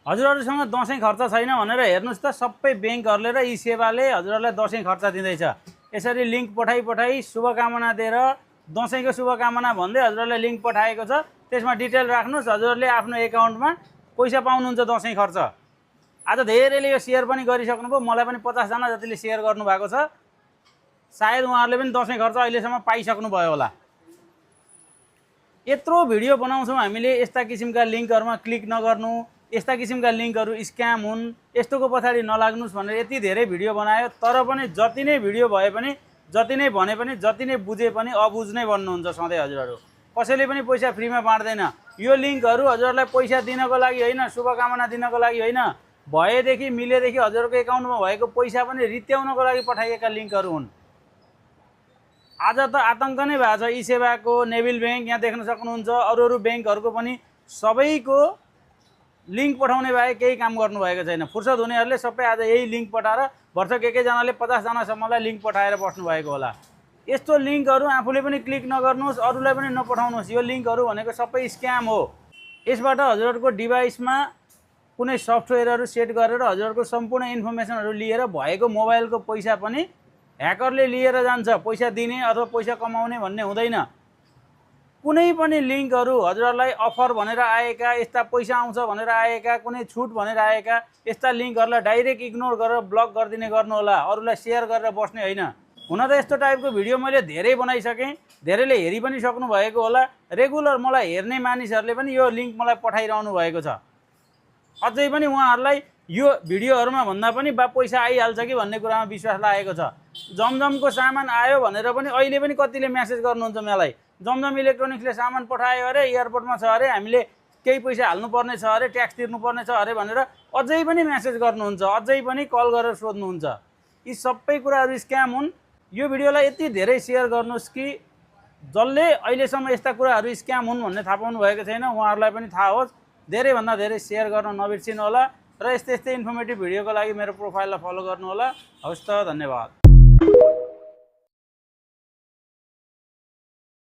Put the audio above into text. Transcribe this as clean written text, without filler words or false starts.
हजुरहरुसँग दशैं खर्च छैन भनेर हेर्नुस् त सबै बैंकहरुले र ई सेवाले हजुरहरुलाई दशैं खर्च दिँदैछ। यसरी लिंक पठाई शुभकामना दिएर दशैंको शुभकामना भन्दै हजुरहरुलाई लिंक पठाएको छ। त्यसमा डिटेल राख्नुस्, हजुरहरुले आफ्नो एकाउन्टमा पैसा पाउनुहुन्छ दशैं खर्च। आज धेरैले यो शेयर पनि गरिसक्नुभयो, मलाई पनि 50 जना जतिले शेयर गर्नु भएको छ। सायद उहाँहरुले पनि दशैं खर्च अहिलेसम्म पाइसक्नु भयो होला। यत्रो भिडियो बनाउँछौं हामीले, यस्ता किसिमका लिंकहरुमा क्लिक नगर्नु, यस्ता किसिमका लिंकहरु स्क्याम हुन्, यस्तोको पछाडी नलाग्नुस् भनेर यति धेरै भिडियो बनायो। तर पनि जति नै भिडियो भए पनि, जति नै भने पनि, जति नै बुझे पनि अबुझ नै बन्नुहुन्छ सधैँ हजुरहरु। कसैले पनि पैसा फ्रीमा बाँड्दैन। यो लिंकहरु हजुरहरुलाई पैसा दिनको लागि हैन, शुभकामना दिनको लागि हैन, भएदेखि मिलेदेखि हजुरहरुको एकाउन्टमा भएको पैसा पनि रित्याउनको लागि पठाइएका लिंकहरु हुन्। आज त आतंक नै भएको छ। ई सेवाको, नेभिल बैंक यहाँ देख्न सक्नुहुन्छ, अरू बैंकहरुको पनि सबैको लिंक पठाउने भए केही काम गर्नु भएको छैन। फुर्सद हुनेहरुले सबै आज यही लिंक पठाएर भर्सक एकैजनाले 50 जनासम्मलाई लिंक पठाएर बस्नु भएको होला। यस्तो लिंकहरु आफूले पनि क्लिक नगर्नुस्, अरूलाई पनि नपठाउनुस्। यो लिंकहरु भनेको सबै स्क्याम हो। यसबाट हजुरहरुको डिभाइसमा कुनै सफ्टवेयरहरु सेट गरेर हजुरहरुको सम्पूर्ण इन्फर्मेसनहरु लिएर भएको मोबाइलको पैसा पनि ह्याकरले लिएर जान्छ। पैसा दिने अथवा पैसा कमाउने भन्ने हुँदैन। कुनै पनि लिंकहरु हजुरहरुलाई अफर भनेर आएका, यस्ता पैसा आउँछ भनेर आएका, कुनै छुट भनेर आएका यस्ता लिंकहरुलाई डाइरेक्ट इग्नोर गरेर ब्लक गरिदिने गर्नु होला। अरूलाई शेयर गरेर बस्ने हैन। हुन त यस्तो टाइपको भिडियो मैले धेरै बनाइसके, धेरैले हेरि पनि सक्नु भएको होला। रेगुलर मलाई हेर्ने मानिसहरुले पनि यो लिंक मलाई पठाइरहनु भएको छ। अझै पनि उहाँहरुलाई यो भिडियोहरुमा भन्दा पनि बा पैसा आइहाल्छ कि भन्ने कुरामा विश्वास लागेको छ। जमजमको सामान आयो भनेर पनि अहिले पनि कतिले मेसेज गर्नुहुन्छ मलाई, जमजम इलेक्ट्रोनिक्सले सामान पठायो अरे, एयरपोर्टमा छ अरे, हामीले केही पैसा हाल्नुपर्ने छ अरे, ट्याक्स तिर्नुपर्ने छ अरे भनेर अझै पनि मेसेज गर्नुहुन्छ, अझै पनि कल गरेर सोध्नुहुन्छ। यी सबै कुराहरु स्क्याम हुन्। यो भिडियोलाई यति धेरै शेयर गर्नुस् कि जसले अहिलेसम्म यस्ता कुराहरु स्क्याम हुन् भन्ने थाहा पाउनु भएको छैन उहाँहरुलाई पनि थाहा होस्। धेरै भन्दा धेरै शेयर गर्न नबिर्सिनु होला र यस्तै इन्फर्मेटिभ भिडियोको लागि मेरो प्रोफाइललाई फलो गर्नु होला। हवस् त, धन्यवाद।